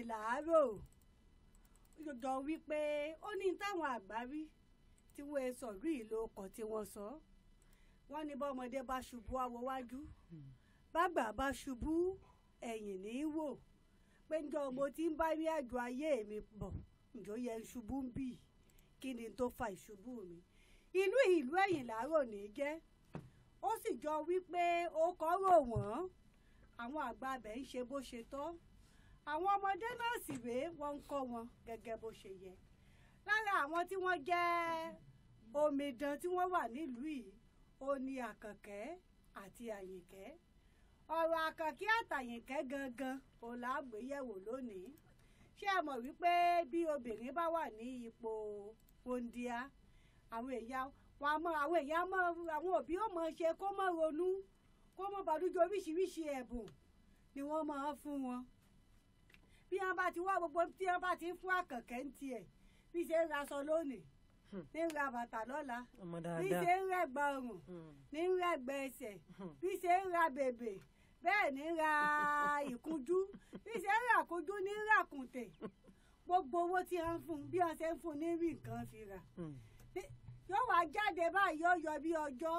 làárò jọ wípé ó ní táwọn àgbà rí tí wọ́n sọ̀rọ̀ ìlú ọkọ̀ tí wọ́n sọ. Wọ́n ní bọ́mọdé bá ṣubú àwọ̀ wájú, bàgbà bá ṣubú ẹ̀yìn ní í wò. Pé ǹjọ́ mo ti ń bá rí àjò ayé mi bọ̀, ǹjọ́ yẹ ń ṣubú ń bì, kí ni tó fa ìṣubú mi? Ìlú ìlú ẹ̀yìn làárò ní í jẹ́. Ó sì jọ wípé ó kọ́ rò wọ́n, àwọn àgbà abẹ ń ṣe bó ṣe tọ́, àwọn ọmọdé náà sì rèé wọ́n ń kọ́ wọn gẹ́gẹ́ bó ṣe yẹ. Lára àwọn tí wọ́n jẹ́ omidan tí wọ́n wà nílùú yìí ó ní Àkànkẹ́ àti Àyìnkẹ́. Ọ̀rọ̀ Àkànkẹ́ àtàyìnkẹ́ gangan ò lágbèyẹ̀wò lónìí. Ṣé ẹ mọ̀ wípé bí obìnrin bá wà ní ipò wòǹdíá, àwọn èèyàn wọn mọ àwọn èèyàn mọ àwọn òbí ó mọ ṣe kó mọ ronú kó mọ bàdújọ, oríṣiríṣi ẹ̀bùn ni wọ́n máa fún wọn. Bí wọ́n bá ti wá gbogbo tí wọ́n bá ti ń fún Àkànkẹ́ ń tiẹ̀, bí ṣe ń raṣọ lónìí ní ń ra bàtà lọ́la, bí ṣe ń rẹ̀gbà ọrùn ní ń rẹ̀gbà ẹsẹ̀, bí ṣe ń ra bèbè bẹ́ẹ̀ ní ń ra ìkunjú, bí ṣe ń ra ìkunjú ní ń ra kùntè. Gbogbo owó tí wọ́n ń fún bí wọ́n ṣe ń fún ní rí nǹkan fi rà, yóò wá jáde báyìí yóò yọ bí ọjọ́.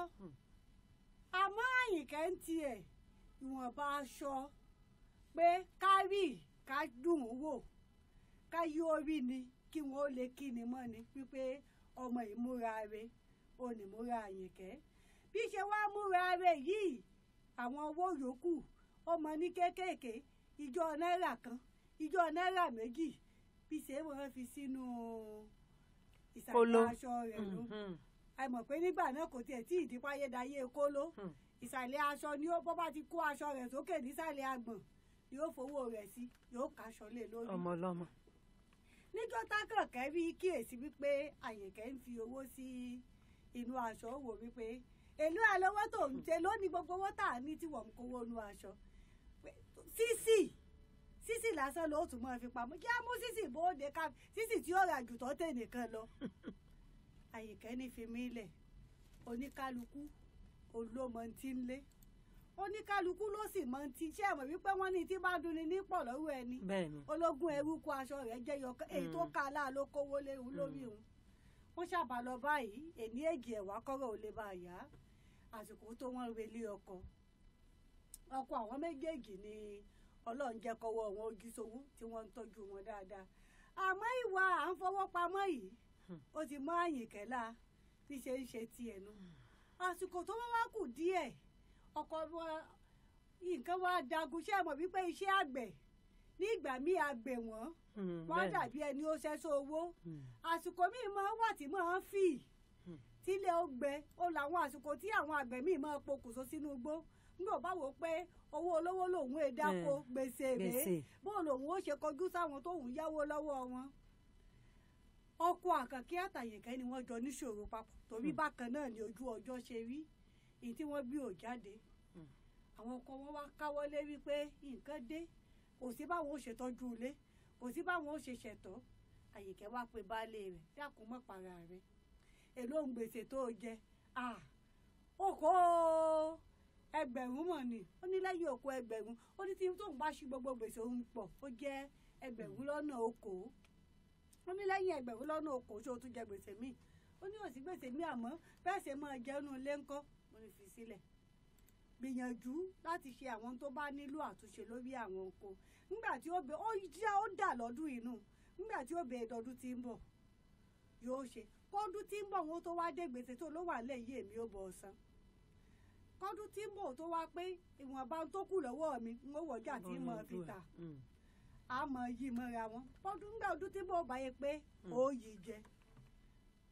Àmọ́ Àyìnkẹ́ ń tiẹ̀ ìwọ̀nba aṣọ pé kárì ká dùn ún wò ká yí orí ni kí wọ́n ó lè kí ni mọ́ ni wípé ọmọ ìmúra rẹ̀ ò ní múra Àyìnkẹ́. Bí ṣe wá múra rẹ̀ yìí, àwọn owó yòókù ọmọ ní kéékèèké, ìjọ náírà kan, ìjọ náírà méjì, bí ṣe wọ́n fi sínú ìsàlẹ̀ aṣọ rẹ̀ ló. Ẹ mọ̀ pé nígbà náà kò tiẹ̀ tí ìdípáyédayé kóló. Ìsàlẹ̀ aṣọ ni ó bọ́ bá ti kó aṣọ rẹ̀ sókè nísàlẹ̀ àgbọ̀n yóò fowó rẹ̀ sí, yóò kaṣọ lé lórí. Ọmọ ọlọ́mọ. Níjọ́ tákànkẹ́ rí kíyèsí wípé Àyìnkẹ́ ń fi owó sí inú aṣọ, wò wípé èló àlọ́wọ́ tó ń ṣe lónìí gbogbo owó tà ní tí wọ́n ń kówó inú aṣọ. Sísì sísì lásán ló tún máa fi pamọ́, kí á mú sísì bóde ká sísì tí ó rà jù tó tẹ̀ nìkan lọ. Àyìnkẹ́ ní fi mí lẹ̀, oníkálukú olómọ tí ń lé, oníkálukú ló sì mọ ti ṣé ẹ mọ̀ wípé wọ́n ní tí bá dunni ní pọ̀ lọ́wọ́ ẹni. Ológun ẹrú kó aṣọ rẹ̀ jẹ́ yọkẹ́, èyí tó ká aláà ló kówó léwu lórí òun. Wọ́n ṣàbà lọ báyìí, èní èjì ẹ̀wà kọ́rọ̀ ò lè bá a yá. Àsìkò tó wọ́n relé ọkọ. Ọkọ àwọn méjèèjì ni Ọlọ́run jẹ́ kọ́wọ́ wọn ojú sówó tí wọ́n ń tọ́jú wọn dáadáa. Àmọ́ ìwà à ń fọwọ́ pamọ́ yìí ó ti mọ́ Àyìnkẹ́ lá bí ṣe ń ṣe tiẹ̀ nu. Àsìkò tó wọ́n wá kù díẹ̀, ọkọ wọn nǹkan wá dagun. Ṣé ẹ mọ̀ wípé iṣẹ́ àgbẹ̀ ní ìgbà míì àgbẹ̀ wọ́n wọ́n dàbí ẹni ó ṣẹ́ṣọ́ owó. Àsìkò míì máa wà tí máa ń fì tílé ó gbẹ, ó làwọn àsìkò tí àwọn àgbẹ̀ míì máa pokùnso sínú igbó. Nígbà bá wò pé owó olówó lòun èdàkọ gbèsè rèé, bó lòun ó ṣe kọjú sáwọn tóun yáwó lọ́wọ́ wọn. Ọkọ Àkànkẹ́ àtàyìnkẹ́ ni wọ́n jọ níṣòro papọ̀ torí bákan náà ni ojú ọjọ́ ṣe rí èyí tí wọ́n gbé ò jáde. Àwọn ọkọ wọn wá káwọ́ lé wípé nǹkan dé, kò sí báwọn ó ṣe tọ́jú ilé, kò sí báwọn ó ṣe ṣẹ̀tọ́. Àyìnkẹ́ wá pe baálé rẹ̀, dákun mọ́ para rẹ̀, èló ń gbèsè tó jẹ? Okòó ẹgbẹ̀rún mọ̀ ni. Ó ní lẹ́yìn okòó ẹgbẹ̀rún, ó ní tí tóun bá ṣí gbogbo gbèsè òun pọ̀ ó jẹ́ ẹgbẹ̀rún lọ́nà okòó. Ó ní lẹ́yìn ẹgbẹ̀rún lọ́nà okòó ṣé o tún jẹ gbèsè míì? Ó ní ò sí gbèsè míì, àmọ́ bẹ́ẹ̀ ṣe máa jẹun ilé ńkọ́. Mo ní fi sílẹ̀, gbìyànjú láti ṣe àwọn tó bá nílò àtúnṣe lórí àwọn oko. Nígbà tí ó bẹ ó jẹ́ ó dà lọ́dún inú, nígbà tí ó bẹ ìdọ́dún tí ń bọ̀ yóò ṣe kọ́dún tí ń bọ̀ wọn tó wá dé gbèsè tó ló wà lẹ́yìn èmi ó bọ̀ ọ̀sán. Kọ́dún tí ń bọ̀ tó wá pé ìwọ̀nba tó kù lọ́wọ́ mi ń wọ̀jà tí mo fi tà á mọ yí mọ́ra wọn. Kọ́dún nígbà ọdún tí ń bọ̀ báyìí pé ó yí jẹ.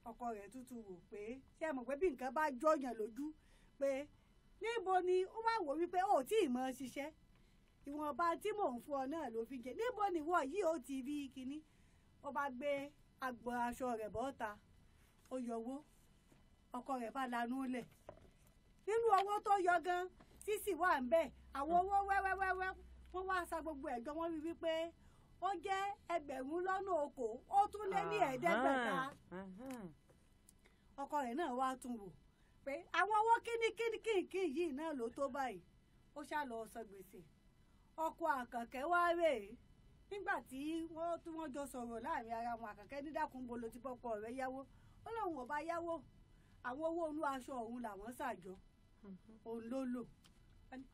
Ọkọ rẹ̀ tútù wò pé ṣé ẹ mọ̀ pé bí nǹkan bá jọyàn lójú pé níbo ni ó wá wò wípé ó tí ì mọ ṣiṣẹ́, ìwọ̀nba tí mò ń fún ọ náà ló fi jẹ, níbo ni ìwọ yìí ó ti rí kinní. Ó bá gbé agbọ̀n aṣọ rẹ̀ bọ́ta, ó yọwó, ọkọ rẹ̀ bá lanú lẹ̀. Nínú owó tó yọ gan sísì wà ń bẹ̀, àwọn owó wẹ́wẹ́wẹ́wẹ́ wọ́n wá sa gbogbo ẹ̀jọ́, wọ́n rí wípé ó jẹ́ ẹgbẹ̀rún lọ́nà okòó ó tún lé ní ẹ̀ẹ́dẹ́gbẹ̀ta. Ọkọ rẹ̀ náà wá tún wò pé àwọn owó kíníkíníkíní yìí náà ló tó báyìí. Ó ṣá lọ san gbèsè. Ọkọ Àkànkẹ́ wá rèé Nígbà tí wọ́n jọ sọ̀rọ̀ láàrin ara wọn, Àkànkẹ́ ní dákun bo lo ti bọ́kọ rẹ̀ yáwó. Ó lóun ò bá yáwó, àwọn owó inú aṣọ òun làwọn ṣàjọ, òun ló lò.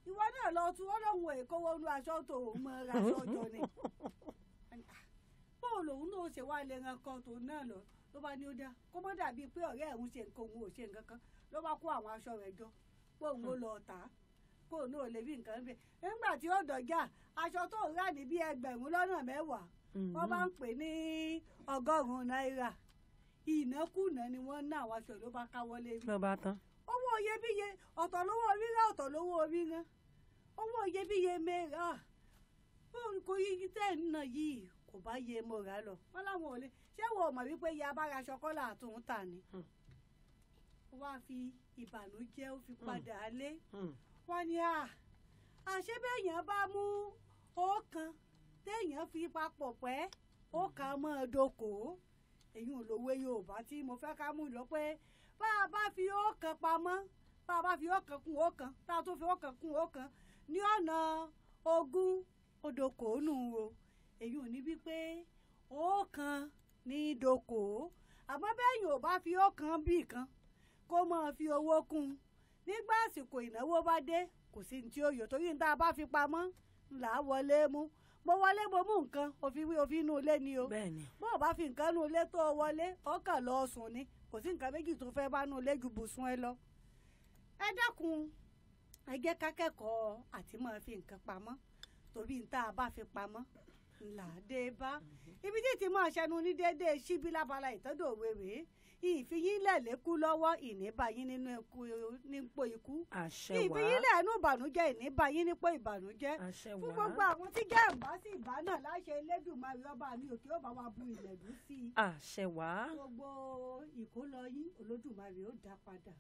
Ìwọ náà lọ tún, ó lóun ò kówó inú aṣọ tó òun mọ ra aṣọ jọ ni. Bóun lòun náà ṣe wá lè ran kan tòun náà lọ, ló bá ní ó dá kó mọ́ dàbí pé ọ̀rẹ́ òun ṣe nǹkan, òun ò ṣe nǹkan kan, ló bá kó àwọn aṣọ rẹ̀ jọ pé òun ó lọ tà á kó òun náà lè rí nǹkan bẹ́ẹ̀. Nígbà tí ó dọ̀jà, aṣọ tó ń rà ní bí 20,000 wọ́n bá ń pè ní 100 náírà. Ìnákùná ni wọ́n ná àwọn aṣọ, ló bá káwọ́lé rí. Ló bá tán. Owó iyebíye, ọ̀tọ̀ lówó rírà, ọ̀tọ̀ lówó rírán, owó iyebíye mẹ́ra kò yí tẹ́ ń ná yìí kò bá yé mo rà lọ. Wọ́n láwọn ò lè ṣé wo mọ̀ wípé iye abára aṣọ kọ́là àtúntà tà ni. Ó wá fi ìbànújẹ́, ó fi padà lé. Wọ́n ní àṣé béèyàn bá mú ọ̀kan téèyàn fi papọ̀ pẹ́ ó kà á mọ́ ọ dókòó. Èyí ò lówó Yorùbá tí mo fẹ́ ká mú lọ pé bá a bá fi ọ̀kan pamọ́, bá a bá fi ọ̀kan kún ọ̀kan, tá a tún fi ọ̀kan kún ọ̀kan ní ọ̀nà 20 ó dókòó nù o. Èyí ò ní wípé ọ̀kan ní dókòó, àmọ́ bẹ́ẹ̀ yóò bá fi ọ̀kan bì kan kó máa fi owó kún un nígbà àsìkò ìnáwó bá dé, kò sí ní tí ó yọ, torí ní tá a bá fi pamọ́ là á wọlé mú. Mo wọlé, mo mú nǹkan, òfin wí òfin inú ilé ni o. Bó o bá fi nǹkan inú ilé tó o wọlé, ọkàn lọ sùn ni, kò sí nǹkan méjì tó fẹ́ bá inú ilé ju bùsùn ẹ lọ. Ẹ dákun, ẹ jẹ́ ká kẹ́kọ̀ọ́ àti máa fi nǹkan pamọ́, torí ní tá a bá fi pamọ́ là á dé bá. Ibi tí ti máa ṣẹnu ní déédéé síbí lábala ìtọ́jú òwe rèé. Ìfiyínlẹ̀ lẹ́kú lọ́wọ́, ìní bá yín nínú nípò ikú. Ìfiyínlẹ̀ ẹnu ìbànújẹ́, ìní bá yín nípò ìbànújẹ́. Fún gbogbo àwọn tí jẹ́ ìbá sí ìbá náà láṣẹ Elédùmarè ọba mi òkè ó bá wa bu ìlẹ̀dú sí i. Gbogbo ìkólọ yín Olódùmarè ó dá padà.